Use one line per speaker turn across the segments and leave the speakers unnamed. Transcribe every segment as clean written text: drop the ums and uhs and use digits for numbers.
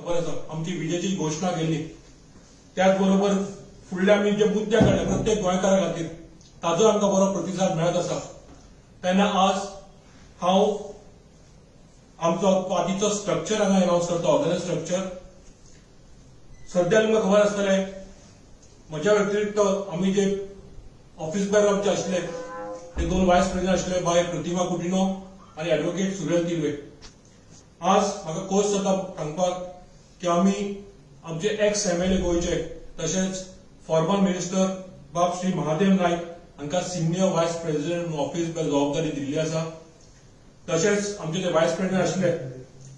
खबर आसा, आमची विजेची घोशणा केल्ली. त्याच बरोबर फुडले आमी जे मुद्दे काडले प्रत्येक गोंयकारा खातीर, ताजो आमकां बरो प्रतिसाद मेळत आसा. तेन्ना आज हांव आमचो पार्टीचो स्ट्रक्चर हांगा अनावन्स करता, ऑर्गनायज स्ट्रक्चर. सध्या तुमकां खबर आसतलें, म्हज्या व्यतिरिक्त आमी जे ऑफिस बेअर आमचे आशिल्ले, ते दोन वायस प्रेसिडेंट आशिल्ले, बाय प्रतिमा कुटिनो आनी एडवोकेट सुरेल तिर्वे. आज म्हाका खोस जाता सांगपाक की आमी आमचे एक्स एमएलए गोंयचे, तशेंच फॉर्मर मिनिस्टर बाब श्री महादेव नायक हांकां सिनियर वायस प्रेसिडेंट म्हणून ऑफिस बेअर जबाबदारी दिल्ली आसा. तशेंच आमचे जे वायस प्रेसिडेंट आशिल्ले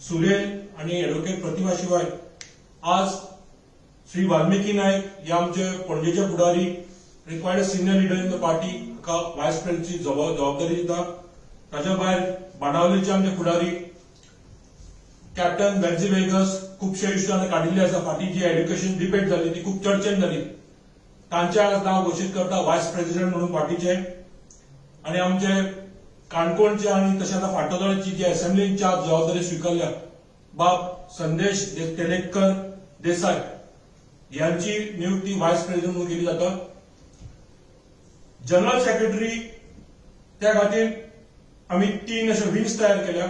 सुरेल आनी एडवोकेट प्रतिमा शिवाय आज श्री वाल्मिकी नायक हे आमचे पणजेचे फुडारी, quite a senior leader in the party, हाका वायस प्रेसिडेंटची जबाबदारी दिता. ताच्या भायर बाणावलीचे आमचे फुडारी कॅप्टन वेन्झी वेगस, खुबशे इश्यू ताणें काडिल्ले आसा. फाटीं जी एड्युकेशन डिबेट जाली, ती खूब चर्चेन जाली. तांचे आज नांव घोशीत करता वायस प्रेसिडेंट म्हणून पार्टीचे. आनी आमचे काणकोणचे आनी तशें आतां फातोर्डाची जी असेंब्ली इन्चार्ज जबाबदारी स्विकारल्या, बाब संदेश तेलेकर देसाय यांची नियुक्ती व्हायस प्रेसिडेंट म्हणून केली जाता. जनरल सेक्रेटरी, त्या खातीर आमी तीन अशे विंग्स तयार केल्या.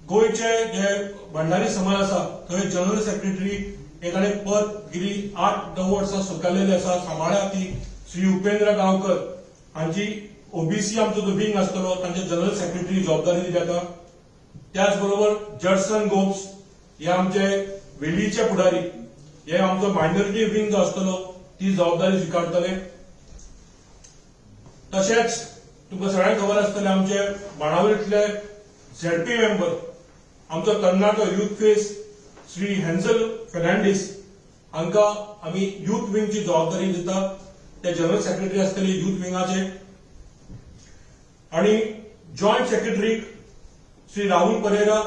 गोंयचे जे भंडारी समाज आसा, थंय जनरल सेक्रेटरी हे ताणें पद गेली 8-9 वर्सां स्विकारलेली आसा, सांबाळ्या ती. श्री उपेंद्र गांवकर हांची ओबीसी आमचो जो विंग आसतलो, तांचे जनरल सेक्रेटरी जबाबदारी दिली जाता. त्याच बरोबर जडसन गोम्स हे आमचे वेलीचे फुडारी, हे आमचो मायनॉरिटी विंग जो आसतलो, ती जबाबदारी स्विकारतले. तशेंच तुमकां सगळ्यांक खबर आसतलें, आमचे बाणावलींतले झेडपी मेंबर, आमचो तरणाटो युथ फेस श्री हेन्झल फेर्नांडीस हांकां आमी युथ विंगची जबाबदारी दिता. ते जनरल सेक्रेटरी आसतले युथ विंगाचे. आणि जॉयंट सेक्रेटरी श्री राहुल परेरा,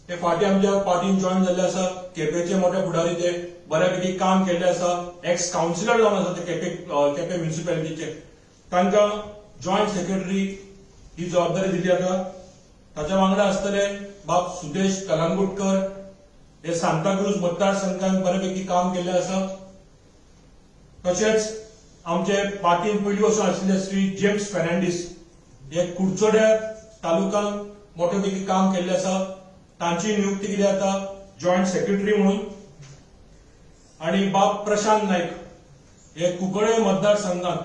हे फाटीं आमच्या पार्टीन जॉयन जाल्ले आसा. केपेचे मोठे फुडारी, ते बऱ्यापैकी काम केल्ले आसा. एक्स कावन्सिलर जावन आसा ते केपे केपे म्युनिसिपॅलिटीचे. तांकां जॉयंट सेक्रेटरी ही जबाबदारी दिली जाता. ताच्या वांगडा आसतले बाब सुदेश कलांगुटकर, हे सांताक्रूज मतदारसंघात बऱ्यापैकी काम केल्ले आसा. तशेंच आमचे पार्टीन पयलीं वचून आशिल्ले श्री जेम्स फेर्नांडीस, हे कुडचड्या तालुक्यात मोठे पैकी काम केल्ले आसा. तांची नियुक्ती केली जाता जॉयंट सेक्रेटरी म्हणून. आणि बाब प्रशांत नाईक हे कुंकळे मतदारसंघात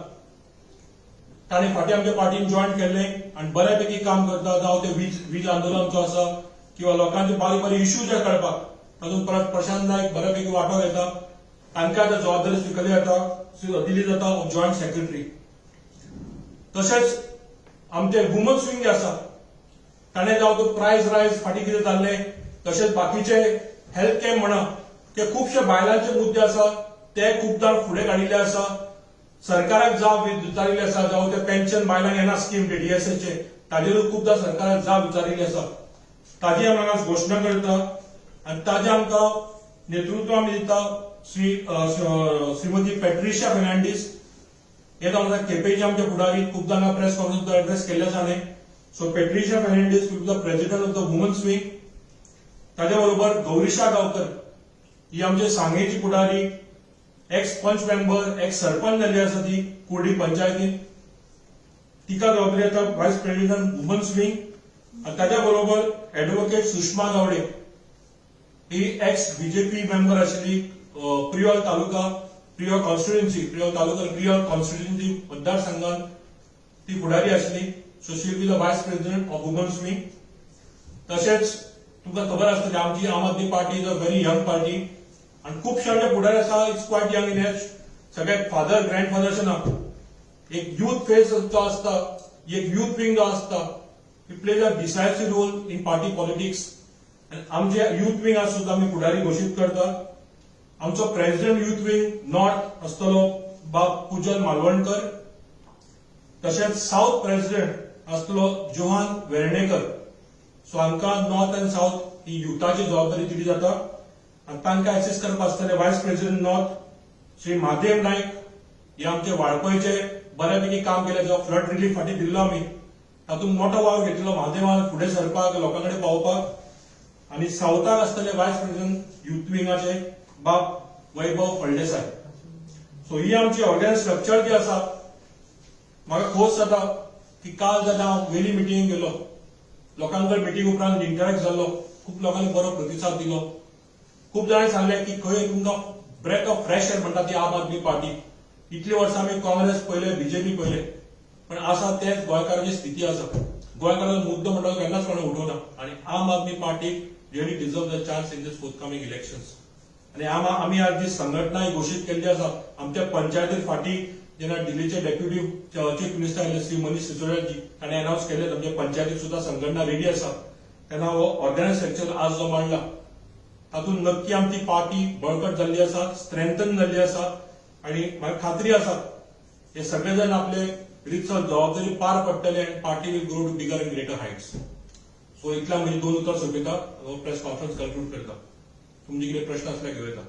ताणें फाटीं आमच्या पार्टीन जॉयन केल्ले आनी बऱ्यापैकी काम करता. जावं ते वीज वीज आंदोलन जो आसा किंवा लोकांचे बारीक बारीक इश्यू जे कळपाक, तातूंत परत प्रशांत नाईक बऱ्यापैकी वांटो घेता. तांकां आतां जबाबदारी स्विकारली जाता, दिली जाता जॉयंट सेक्रेटरी. तशेंच आमचे वुमन्स विंग जे आसा, ताणें जावं तो प्रायज रायज फाटीं कितें जाल्लें, तशेंच बाकीचे हेल्थ कॅम्प म्हणा, ते खुबशे बायलांचे मुद्दे आसा, ते खूबदां फुडें काडिल्ले आसा. सरकाराक जाब विचारिल्ले आसा. जावं ते पेन्शन बायलांक येना स्कीम डीडीएसएचे, ताजेरूय खूबदां सरकाराक जाब विचारिल्ली आसा. ताजी आमी हांगा घोशणा करता आनी ताजें आमकां नेतृत्व आमी दिता श्रीमती पेट्रिशिया फेर्नांडीस. हे जावन आसा केपेचे आमचे फुडारी. खूबदां हांगा प्रेस कॉन्फरन्स एड्रेस केल्ले आसा ताणें. So Patricia Fernandes will the president of the women's wing. ताच्या बरोबर गौरीशा गांवकर ही आमचे सांगेची पुढारी, एक्स पंच मेंबर, एक्स सरपंच जाल्ली आसा ती कुर्डी पंचायतीन. तिका जबाबदारी येता व्हायस प्रेसिडेंट वुमन्स विंग. आनी ताच्या बरोबर एडवोकेट सुषमा गावडे ही एक्स बीजेपी मेंबर आशिल्ली, प्रियोल तालुका, प्रियोळ कॉन्स्टिट्युएन्सी, प्रियोळ तालुका, प्रियोळ कॉन्स्टिट्युएन्सी मतदारसंघात ती फुडारी आशिल्ली. So she be the vice president of women's wing. तशेंच तुमकां खबर आसतली, आमची आम Aadmi party is a very young party आनी खुबशे आमचे फुडारी आसा, it's quite young in age. सगळे फादर, ग्रँडफादर अशें ना. एक युथ फेस जो आसता, एक युथ विंग जो आसता, he plays a decisive role in party politics. आनी आमचे युथ विंग आज सुद्दां आमी फुडारी घोशीत करता. आमचो प्रेसिडेंट युथ विंग नॉर्थ आसतलो बाब पूजन मालवणकर, तशेंच साऊथ प्रेसिडेंट आसतलो जोहान वेर्णेकर. सो हांकां नॉर्थ आनी साऊथ ही युथाची जबाबदारी दिली जाता आनी तांकां एसिस्ट करपा आसतले vice president north Shri Mahadev Naik. हे आमचे वाळपयचे बऱ्यापैकी काम केले. जो फ्लड रिलीफ फाटीं दिल्लो आमी, तातूंत मोठो वावर घेतलो महादेवान फुडें सरपाक, लोकां कडेन पावोवपाक. आनी सावथाक आसतले वायस प्रेसिडेंट युथ विंगाचे बाब वैभव फळदेसाय. सो ही आमची ऑर्गनायज स्ट्रक्चर जी आसा. म्हाका खोस जाता की काल जेन्ना हांव वेली मिटिंगेक गेलो, लोकांकडे मिटींग उपरांत इंटरॅक्ट जाल्लो, खूब लोकांनी बरो प्रतिसाद दिलो. खूब जाणांनी सांगलें की खंय तुमकां ब्रेथ ऑफ फ्रेश एअर म्हणटा ती आम आदमी पार्टी. इतली वर्सां आमी काँग्रेस पळयले, बीजेपी पळयले, पण आसा तेच गोंयकारांची स्थिती आसा. गोंयकारांचो मुद्दो म्हणटा तो केन्नाच कोणें उठोवना आनी आम Aadmi party really deserve the chance in this forthcoming elections. आनी आमी आज जी संघटना ही घोशीत केल्ली आसा, आमच्या पंचायतीर फाटीं जेन्ना दिल्लीचे डेप्युटी चीफ मिनिस्टर आयले श्री मनीष सिसोदियाजी, ताणें अनावन्स केल्ले आमच्या पंचायतीक सुद्दां संघटना रेडी आसा. तेन्ना हो ऑर्गनायज स्ट्रक्चर आज जो मांडला, तातूंत नक्की आमची पार्टी बळकट जाल्ली आसा, स्ट्रेंथन जाल्ली आसा आनी म्हाका खात्री आसा, हे सगळे जाण आपले रितसर जबाबदारी पार पडटले आनी party will grow to bigger and greater heights. So इतल्या म्हजी दोन उतरां सोंपयता, हो प्रेस कॉन्फरन्स कन्क्लूड करता. तुमचे कितें प्रश्न आसल्यार घेवं येता.